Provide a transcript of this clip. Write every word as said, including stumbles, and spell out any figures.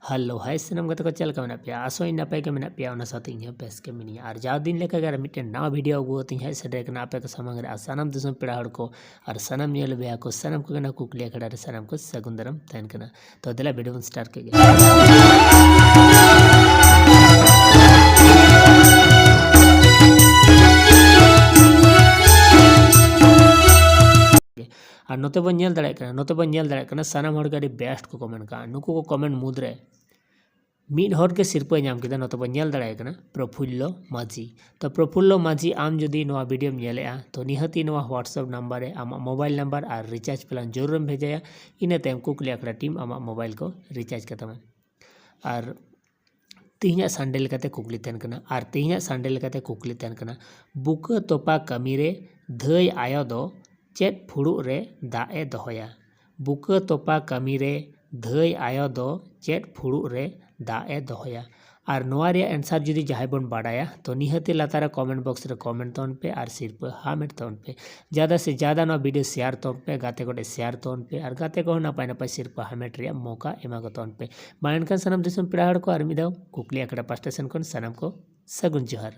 Hello ᱦᱟᱭ ᱥᱟᱱᱟᱢ ᱜᱟᱛᱮ ᱠᱚ, ᱪᱮᱫ ᱞᱮᱠᱟ ᱢᱮᱱᱟᱜ ᱯᱮᱭᱟ? ᱟᱥᱚᱜ ᱟᱹᱧ ᱱᱟᱯᱟᱭ ᱜᱮ ᱢᱮᱱᱟᱜ ᱯᱮᱭᱟ, ᱚᱱᱟ ᱥᱟᱶᱛᱮ ᱤᱧ ᱦᱚᱸ ᱵᱮᱥ ᱜᱮ ᱢᱤᱱᱟᱹᱧᱟ᱾ ᱟᱨ ᱡᱟᱣ ᱫᱤᱱ ᱞᱮᱠᱟ ᱜᱮ ᱟᱨ ᱢᱤᱫᱴᱮᱱ ᱱᱟᱣᱟ ᱵᱷᱤᱰᱤᱭᱳ ᱟᱹᱜᱩ ᱠᱟᱛᱮᱧ ᱦᱮᱡ ᱥᱮᱴᱮᱨ ᱠᱟᱱᱟ ᱟᱯᱮ ᱠᱚ ᱥᱟᱢᱟᱝ ᱨᱮ᱾ ᱟᱨ ᱥᱟᱱᱟᱢ ᱫᱤᱥᱚᱢ ᱯᱮᱲᱟ ᱦᱚᱲ ᱠᱚ ᱟᱨ ᱥᱟᱱᱟᱢ ᱧᱮᱞ ᱵᱚᱭᱦᱟ ᱠᱚ ᱥᱟᱱᱟᱢ ᱠᱚᱜᱮ ᱱᱚᱣᱟ ᱠᱩᱠᱞᱤ ᱟᱠᱷᱲᱟ ᱨᱮ ᱥᱟᱱᱟᱢ ᱠᱚ ᱥᱟᱹᱜᱩᱱ ᱫᱟᱨᱟᱢ ᱛᱟᱦᱮᱱ ᱠᱟᱱᱟ᱾ ᱛᱚ ᱫᱮᱞᱟ ᱵᱷᱤᱰᱤᱭᱳ ᱵᱚᱱ ᱥᱴᱟᱨᱴ ᱠᱮᱫ ᱜᱮ᱾ ᱟᱨ ᱱᱚᱛᱮ ᱵᱚᱱ ᱧᱮᱞ ᱫᱟᱲᱮᱭᱟᱜ ᱠᱟᱱᱟ, ᱱᱚᱛᱮ ᱵᱚᱱ ᱧᱮᱞ ᱫᱟᱲᱮᱭᱟᱜ ᱠᱟᱱᱟ ᱥᱟᱱᱟᱢ ᱦᱚᱲ ᱜᱮ ᱟᱹᱰᱤ ᱵᱮᱥᱴ ᱠᱚ ᱠᱚᱢᱮᱱᱴ ᱠᱟᱜᱼᱟ᱾ ᱱᱩᱠᱩ ᱠᱚ ᱠᱚᱢᱮᱱᱴ ᱢᱩᱫᱽᱨᱮ ᱢᱤᱫ ᱦᱚᱲ ᱜᱮ ᱥᱤᱨᱯᱟᱹᱭ ᱧᱟᱢ ᱠᱮᱫᱟ, ᱱᱚᱛᱮ ᱵᱚᱱ ᱧᱮᱞ ᱫᱟᱲᱮᱭᱟᱭ ᱠᱟᱱᱟ ᱯᱨᱚᱯᱷᱩᱞᱞᱚ ᱢᱟᱹᱡᱷᱤ᱾ ᱛᱚ ᱯᱨᱚᱯᱷᱩᱞᱞᱚ ᱢᱟᱹᱡᱷᱤ, ᱟᱢ ᱡᱩᱫᱤ ᱱᱚᱣᱟ ᱵᱷᱤᱰᱤᱭᱳᱢ ᱧᱮᱞᱮᱜᱼᱟ, ᱛᱚ ᱱᱤᱦᱟᱹᱛᱤ ᱱᱚᱣᱟ WhatsApp ᱱᱟᱢᱵᱟᱨ ᱨᱮ ᱟᱢᱟᱜ ᱢᱳᱵᱟᱭᱤᱞ ᱱᱟᱢᱵᱟᱨ ᱟᱨ ᱨᱤᱪᱟᱨᱡᱽ ᱯᱞᱟᱱ ᱡᱟᱹᱨᱩᱲᱮᱢ ᱵᱷᱮᱡᱟᱭᱟ᱾ ᱤᱱᱟᱹ ᱛᱟᱭᱚᱢ ᱠᱩᱠᱞᱤ ᱟᱠᱷᱲᱟ ᱴᱤᱢ ᱟᱢᱟᱜ ᱢᱳᱵᱟᱭᱤᱞ ᱠᱚ ᱨᱤᱪᱟᱨᱡᱽ ᱠᱟᱛᱟᱢᱟ᱾ ᱟᱨ ᱛᱮᱦᱮᱧᱟᱜ ᱥᱟᱱᱰᱮ ᱞᱮᱠᱟᱛᱮ ᱠᱩᱠᱞᱤ ᱛᱟᱦᱮᱱ ᱠᱟᱱᱟ, ᱟᱨ ᱛᱮᱦᱮᱧᱟᱜ ᱥᱟᱱᱰᱮ ᱞᱮᱠᱟᱛᱮ ᱠᱩᱠᱞᱤ ᱛᱟᱦᱮᱱ ᱠᱟᱱᱟ, ᱵᱩᱠᱟᱹ ᱛᱚᱯᱟ ᱠᱟᱹᱢᱤ ᱨᱮ ᱫᱷᱟᱹᱭ ᱟᱭᱳ ᱫᱚ ᱪᱮᱫ ᱯᱷᱩᱲᱩᱜ ᱨᱮ ᱫᱟᱜ ᱮ ᱫᱚᱦᱚᱭᱟ? ᱵᱩᱠᱟᱹ ᱛᱚᱯᱟ ᱠᱟᱹᱢᱤ ᱨᱮ ᱫᱷᱟᱹᱭ ᱟᱭᱳ ᱫᱚ ᱪᱮᱫ ᱯᱷᱩᱲᱩᱜ ᱨᱮ ᱫᱟᱜ ᱮ ᱫᱚᱦᱚᱭᱟ? ᱟᱨ ᱱᱚᱣᱟ ᱨᱮᱭᱟᱜ ᱮᱱᱥᱟᱨ ᱡᱩᱫᱤ ᱡᱟᱦᱟᱸᱭ ᱵᱚᱱ ᱵᱟᱰᱟᱭᱟ, ᱛᱚ ᱱᱤᱦᱟᱹᱛᱤ ᱞᱟᱛᱟᱨ ᱨᱮ ᱠᱚᱢᱮᱱᱴ ᱵᱚᱠᱥ ᱨᱮ ᱠᱚᱢᱮᱱᱴ ᱛᱟᱵᱚᱱ ᱯᱮ ᱟᱨ ᱥᱤᱨᱯᱟᱹ ᱦᱟᱢᱮᱴ ᱛᱟᱵᱚᱱ ᱯᱮ᱾ ᱡᱟᱫᱟ ᱥᱮ ᱡᱟᱫᱟ ᱱᱚᱣᱟ ᱵᱷᱤᱰᱤᱭᱳ ᱥᱮᱭᱟᱨ ᱛᱟᱵᱚᱱ ᱯᱮ, ᱜᱟᱛᱮ ᱠᱚᱴᱷᱮᱱ ᱥᱮᱭᱟᱨ ᱛᱟᱵᱚᱱ ᱯᱮ ᱟᱨ ᱜᱟᱛᱮ ᱠᱚᱦᱚᱸ ᱱᱟᱯᱟᱭ ᱱᱟᱯᱟᱭ ᱥᱤᱨᱯᱟᱹ ᱦᱟᱢᱮᱴ ᱨᱮᱭᱟᱜ ᱢᱚᱠᱟ ᱮᱢᱟ ᱠᱚ ᱛᱟᱵᱚᱱ ᱯᱮ᱾ ᱢᱟ ᱮᱱᱠᱷᱟᱱ ᱥᱟᱱᱟᱢ ᱫᱤᱥᱚᱢ ᱯᱮᱲᱟ ᱦᱚᱲ ᱠᱚ ᱟᱨ ᱢᱤᱫ ᱫᱷᱟᱣ ᱠᱩᱠᱞᱤ ᱟᱠᱷᱲᱟ ᱯᱟᱥᱴᱟ ᱥᱮᱱ ᱠᱷᱚᱱ ᱥᱟᱱᱟᱢ ᱠᱚ ᱥᱟᱹᱜᱩᱱ ᱡᱚᱦᱟᱨ᱾